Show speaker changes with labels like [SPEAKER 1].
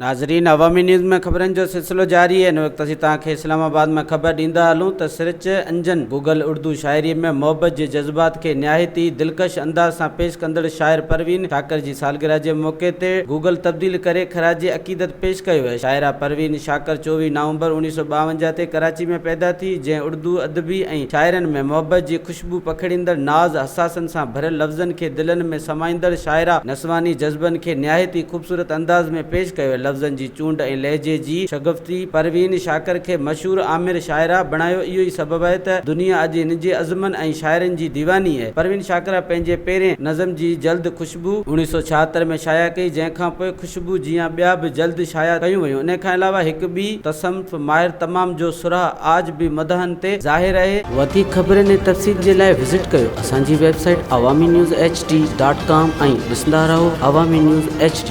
[SPEAKER 1] ناظرين عوامي نيوز ۾ خبرن جو سلسلو جاري آهي هن وقت اسين توهان کي اسلام آباد مان خبر ڏيندا هلون ته سرچ انجن گوگل اردو شاعري ۾ محبت جي جذبات کي نهايت ئي دلڪش انداز سان پيش ڪندڙ شاعر پروين شاڪر جي سالگرهه جي موقعي تي گوگل تبديل ڪري خراج عقيدت پيش ڪيو آهي شاعره پروين شاڪر 24 نومبر 1952 تي ڪراچي ۾ پيدا ٿي جنهن اردو ادبي ۽ شاعرن ۾ محبت جي خوشبو پکيڙيندڙ ناز حساسن سان ڀريل لفظن کي دلن ۾ سمائيندڙ شاعره نسواني جذبن کي نهايت ئي خوبصورت انداز ۾ پيش ڪيو. لفظن جي چونڊ ۽ لهجي جي شگفتي پروين شاڪر کي مشهور عامر شاعره بڻايو. اهو ئي سبب آهي ته دنيا اڄ هن جي عزمن ۽ شاعرن جي ديواني آهي. پروين شاڪره پنهنجي پهرين نظم جي جلد خوشبو 1976 ۾ شايع ڪئي، جنهن کان پوء خوشبو جيان ٻيا به جلد شايع ڪيون ويون. انهي کان علاوه هڪ ٻي تصنف ماهر تمام جو سرها آج به مداحن تي ظاهر آهي. وڌيڪ خبرن ۽ تفصيل جي لاء وزٽ ڪيو اسان جي website Awami news H D dot com ۽ ڏسندا رهو عوامي نيوز ايڇ ڊي.